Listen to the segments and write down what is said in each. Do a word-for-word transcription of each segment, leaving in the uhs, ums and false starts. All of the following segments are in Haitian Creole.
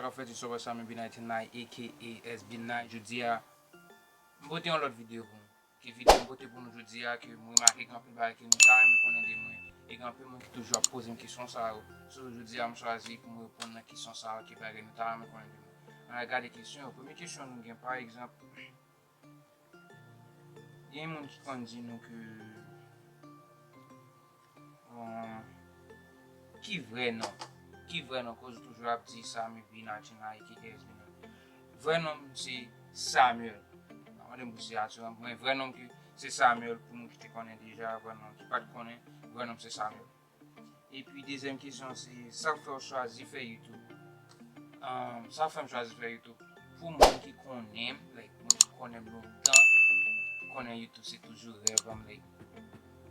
Yo, frè, se Sòvè Samy B ninety-nine, A K A S B nine. Jodi a, m pote yon lòt videyo pou nou. Ki videyo m pote pou nou jodi a, ke m remake gen anpil bagay ke nou ta renmen konnen de mwen. E gen anpil moun ki toujou ap poze m kesyon sa yo. So, jodi a, m chwazi pou m reponn nan kesyon sa yo, ki bagay nou ta renmen konnen de mwen. Ann al gade kesyon yo. Premye kesyon nou gen, pa egzanp, gen moun ki konn di nou ke, bon, ki vrè non? Ki vrè non? Koz ou toujou ap di Samy B ninety-nine, A K A S B nine. Vrè non m se Samuel. Pa mande m pou siyati an, men vrè non m ki se Samuel, pou moun ki te konnen deja, vrè non ki pa t konnen, vrè non m se Samuel. Epi dezyèm kesyon se, sa k fè w chwazi fè YouTube? Ahn, sa fè m chwazi fè YouTube? Pou moun ki konnen m, like, moun ki konnen m lontan, konnen YouTube se toujou rèv an, like,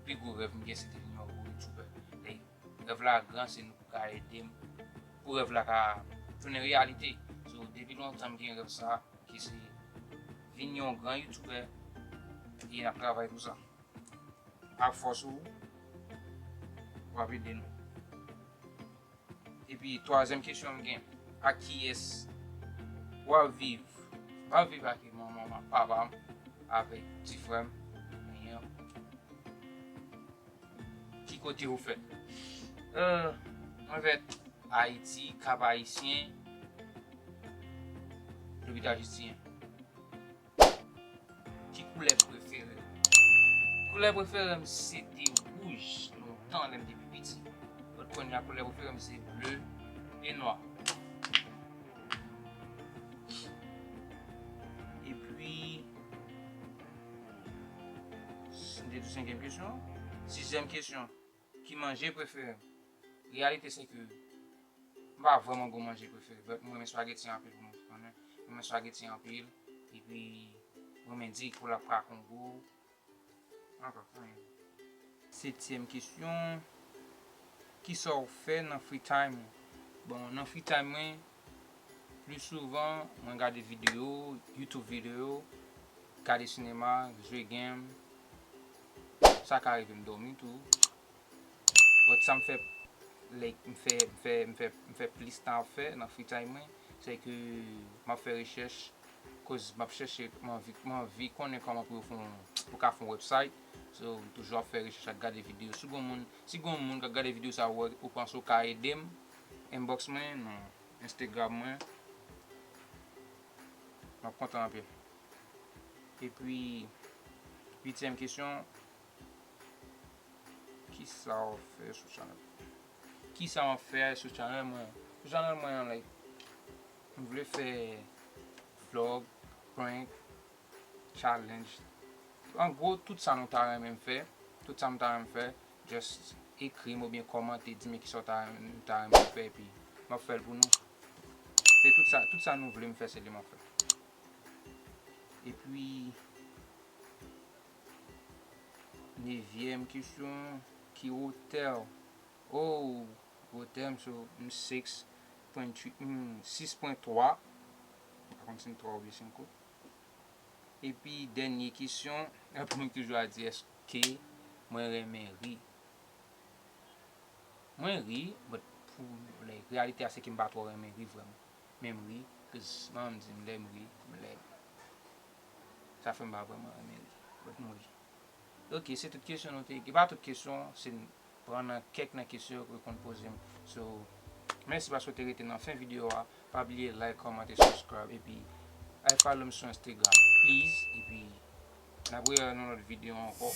pi gwo rèv m gen se te vin yon gwo YouTuber. Like, rèv la gran, se nou pou ka ede m, pou rèv la ka tounen reyalite. So, depi lontan m gen rèv sa, ki se vin yon gran YouTuber, e n ap travay pou sa. Ak fòs ou, w ap ede nou. Epi, twazyèm kesyon m gen, ak kiyès w ap viv? M ap viv ak manman m, ak papa m, avèk ti frè m, menm. Ki kote ou fèt? Euh, mwen fèt Ayiti, Kap Ayisyen, Lopital Jistyen. Ki koulè prefere w? Koulè prefere m se te wouj, lontan lè m te pi piti. But kounye a koulè prefere m se ble e nwa. Epi, m te di senkyèm kesyon. Sizyèm kesyon, ki manje prefere m? Reyalite se ke m pa vrèman gon manje prefere, but m renmen spaghetti anpil pou moun ki konnen. M renmen spaghetti anpil, epi m renmen diri kou lakra Kongo. Ankò, anyen. Setyèm kesyon, kisa w fè nan free time ou? Bon, nan free time mwen, pli souvan, mwen gade videyo, YouTube videyo, gade sinema, jwe game. Sa ka rive m dòmi tou. But sa m fè, like, m fè, m fè, m fè, m fè plis tan ap fè nan free time mwen, se ke m ap fè rechèch, koz m ap chèche, m anvi, m anvi konnen kòman pou yo fè yon, pou ka fè yon website. So, m toujou ap fè rechèch ak gade videyo. Si gon moun, si gon moun k ap gade videyo sa, ou, ou panse ou ka ede m, inbox mwen nan Instagram mwen. M ap kontan anpil. Epi, uityèm kesyon, kisa w ap fè sou chanèl? Kisa m ap fè sou chanèl mwen? Sou chanèl mwen an, like, m vle fè vlog, prank, challenge. An gwo, tout sa nou ta renmen m fè, tout sa m ta renmen m fè, just ekri m oubyen kòmante, di m kisa w ta, ta renmen m fè, epi m ap fè l pou nou. Se tout sa, tout sa nou vle m fè, se li m ap fè. Epi, nevyèm kesyon, ki wotè w? Oh, wotè m, so, m six point three, m sis pwen twa. M pa konn si m twa oubyen senk. Epi, dènye kesyon, anpil moun toujou ap di, èske mwen renmen ri? Mwen ri, but pou, like, reyalite a se ke m pa twò renmen ri vrèman. Men m ri, cause manman m di m lè m ri, m lèd. Sa fè m pa vrèman renmen ri. But m ri. Ok, se tout kesyon nou te, e pa tout kesyon, se pran nan kèk nan kesyon yo ke w konn poze m. So, mèsi paske w te rete nan fen videyo a. Pa bliye like, kòmante, subscribe, epi al follow m sou Instagram, please, epi n ap rewè nan lòt videyo ankò.